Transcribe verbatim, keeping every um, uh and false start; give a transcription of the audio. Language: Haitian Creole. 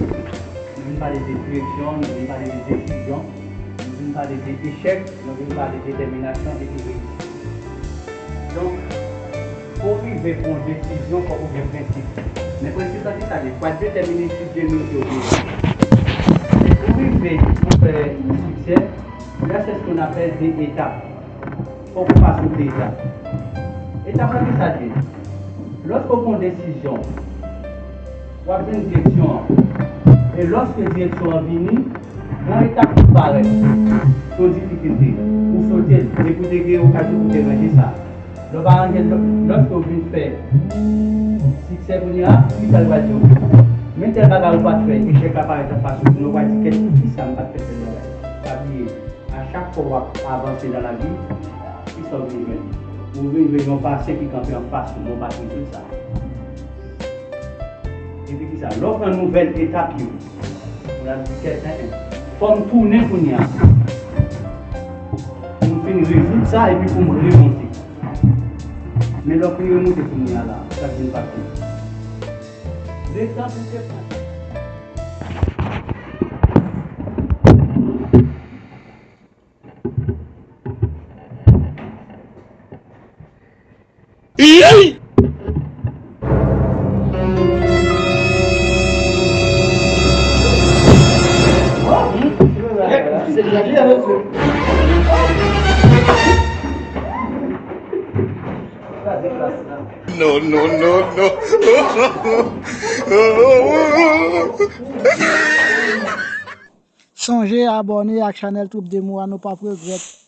konfli, nou vin pale de direksyon, nou vin pale de desizyon, nou vin pale de echèk, nou vin pale de detèminasyon epi reyisi. Donk, pou w rive pran yon desizyon, fòk ou gen prensip. Men prensip la, se sa li ye. Fòk w detèmine si de men ke w gen. E pou w rive pou fè siksè, il y a ce qu'on appelle des étapes. Fòk ou pase yon etap. Etap la, ki sa l ye? Lòske w pran yon desizyon, w ap jwenn direksyon an. E lòske direksyon an vini, gen yon etap ki parèt, se yon difikilte. Ou sote l, depi w te gen okazyon pou w te ranje sa. Lè w pa ranje l, lò-, lòske w vin fè siksè kounye a, ki sa l pral di w? Men tèl bagay ou pa t fè, echèk la parèt anfas ou, kounye a w pral di, "Kèt, poukisa m pa t fè tèl bagay?" Pa bliye, a chak fwa w ap avanse nan lavi, kisa w vin jwenn? Ou vin jwenn yon pase ki kanpe anfas ou, men w pa t rezoud sa. Epi kisa? Lè w pran nouvèl etap yo, ou ap di, "Kèt, en, en, fò m tounen kounye a. Pou m fin rezoud sa, epi pou m remonte." Men lè w fin remonte kounye a la, sa k vin pase? Letan pou w te pran. Non, non, non, non. Sonje abòne ak chanèl Troupe de Mots a, nou p ap regrèt.